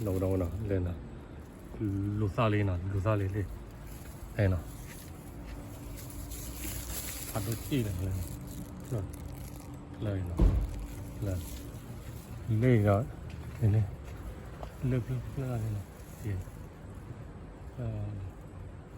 နီၣ်ဝဲနီၣ်ဝဲနီၣ် လဲၤနီၣ်, လူၤသၣ်လံနီၣ် လူၤသၣ်လံလံ, အဲနီၣ်, ဖးဒိၣ်စံၣ်လီၤလၢ, လၢနီၣ်, လၢ, လၢဒီး, လၢဖျၢၣ်ဖျၢၣ်လီၤန့ၣ်နီၣ်, လၢန့ၣ်အိၣ်ဖျၢၣ်အံၤနီၣ်, လၢ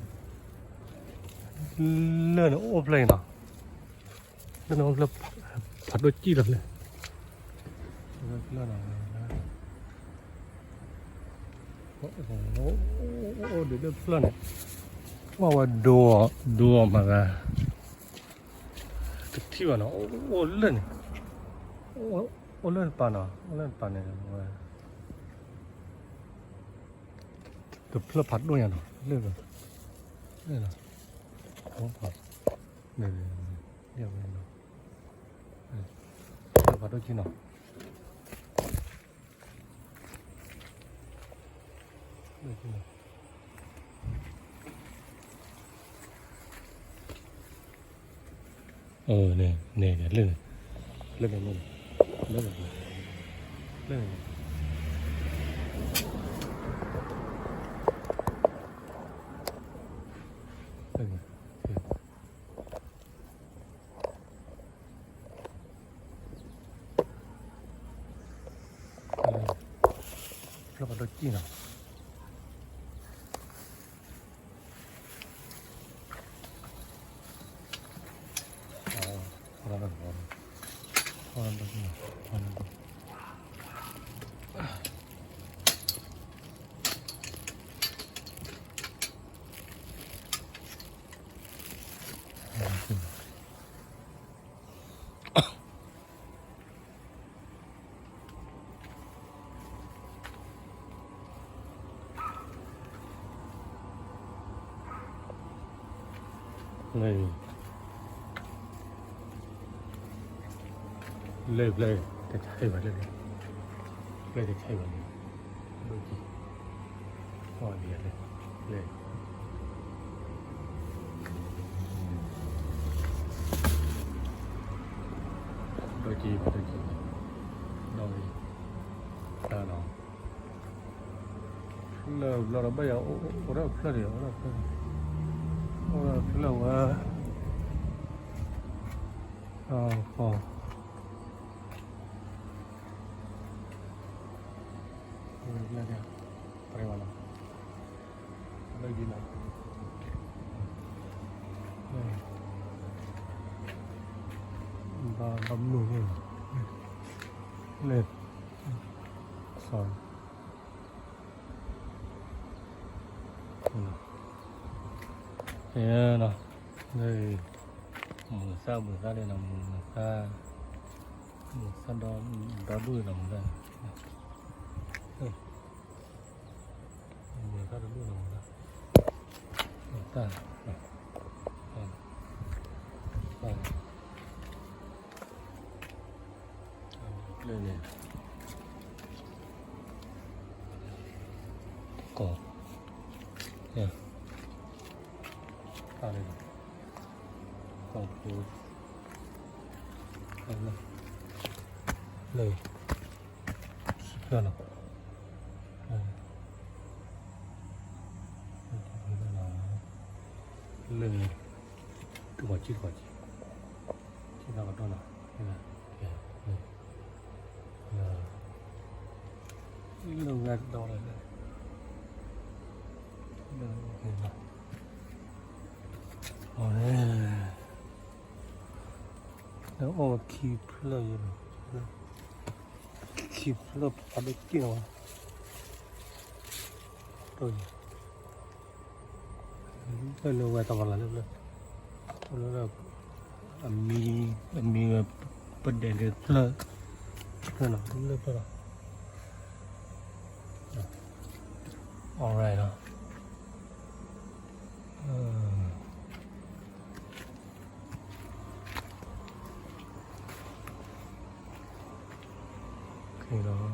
န့ၣ်အိၣ်ဖျၢၣ်, ဖးဒိၣ်စံၣ်လီၤလၢ, အိၣ်ဒံးလၢဖျၢၣ်န့ၣ်, ကွၢ်ဝဲဒိအီၤ ဒိအီၤမၤသး, တထံၣ်ဘၣ်နီၣ်, အိၣ်လၢန့ၣ်, အိၣ်လၢတပၤနီၣ်, အိၣ်လၢတပၤန့ၣ်, တဖျၢၣ်ဖးဒိၣ်ညါနီၣ်, လၢ, လၢ, ဖးဒိၣ်က့နီၣ်, န့ၣ်, န့ၣ်, လၢန့ၣ်, လၢန့ၣ်, လၢန့ၣ်, လၢန့ၣ်, ဖျၢၣ်ဖးဒိၣ်စံၣ်နီၣ်, လၢဖျၢၣ်တဆဲးဘၣ်လၢ, ဖျၢၣ်တဆဲးဘၣ်လၢ, ဒိၣ်ကံ, လဲၤ, ဒိၣ်ကံ, ဒိၣ်ကံ, တၢ်နီၣ်, ဖျၢၣ်ဘျီဒီးဘၣ်ယၤ, အိၣ်ဒီးဖျၢၣ်န့ၣ်, အိၣ်ဒီးဖျၢၣ်, အိၣ်ဒီးဖျၢၣ်ဝဲ, အဃီ လၢက့ၤနီၤ, ဘၣ်မုာ်န့ၣ်, လဲၤ, sorry, နီၤ, မုာ်သၣ်မုာ်သၣ်လံနီၤ, မုာ်သၣ်, မုာ်သၣ်ဒီဒူၣ်နီၤ, မုာ်သၣ်, မုာ်သၣ်တဒူၣ်နီၤ, မုာ်သၣ်, လၢန့ၣ်, ကီၢ်, တၢ်လၢ, ကီၢ်ဖိ, လၢ, ဆံဖျၢၣ်နီၤ, လၢ, တုၤမၤကံၢ်တကီၢ်ကံၢ်, ကံၢ်သၣ်ကတီၢ်နီၤ, လၢ, လၢဝဲတဒီလၢ, လၢ, အီၤ, လၢအီၣ်ဝဲခံဖျၢၣ်ယဲနီၤ, ခံဖျၢၣ်ဖးဒိၣ်က့ၢ်နီၤ, ဖျၢၣ်လၢဝဲတမၤလၢ်လၢဖျၢၣ်, လၢ, အမံ, အမံဝဲ, ပဒဲးလၢဖျၢၣ်, ဖျၢၣ်နီၤ, လၢဖျၢၣ်လီၤ, alright နီၤ,